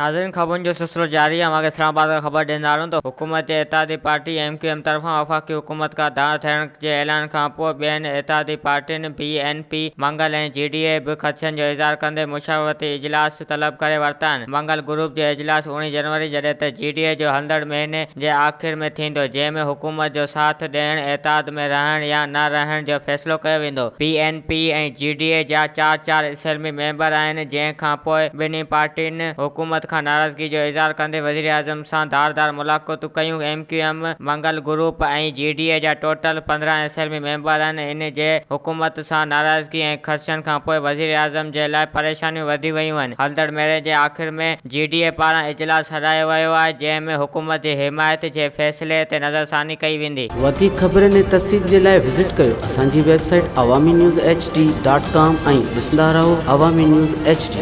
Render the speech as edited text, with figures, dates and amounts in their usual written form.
ناظرين خبرن جو سلسلو جاري آهي اوهان کي اسلام آباد کان خبر ڏيندا هلون ته حڪومت جي اتحادي پارٽي ايم ڪيو ايم طرفان وفاقي حڪومت کان ڌار ٿيڻ جي اعلان کان پوء ٻين اتحادي پارٽين B N P, Mangal ۽ G D A به خدشن جو اظهار ڪندي مشاورتي اجلاس طلب ڪري ورتا آهن. منگل گروپ جو اجلاس اوڻيهه جنوري جڏهن ته جي ڊي اي جو هلندڙ مهيني جي آخر ۾ ٿيندو جنهن ۾ حڪومت جو ساٿ ڏيڻ، اتحاد ۾ رهڻ يا نه رهڻ جو فيصلو ڪيو ويندو. B N P ۽ G D A جا چار چار اسيمبلي ميمبر آهن جنهن کان پوء ٻنهي پارٽين حڪومت کان ناراضگي جو اظهار ڪندي وزيراعظم سان ڌار ڌار ملاقاتون ڪيون. M Q M, Mangal group ۽ G D A جا ٽوٽل 15 اسيمبلي ميمبر آهن ان جي حڪومت سان ناراضگي ۽ خدشن کان پوء وزيراعظم جي لاء پريشانيون وڌي ويون آهن. هلندڙ مهيني جي آخر ۾ جي ڊي اي پاران اجلاس سڏايو ويو آهي جنهن ۾ حڪومت جي حمايت جي فيصلي تي نظرثاني ڪئي ويندي. وڌيڪ خبرن ۽ تفصيل جي لاء وزٽ ڪيو اسان جي website Awami news H D dot com ۽ ڏسندا رهو عوامي نيوز ايڇ ڊي.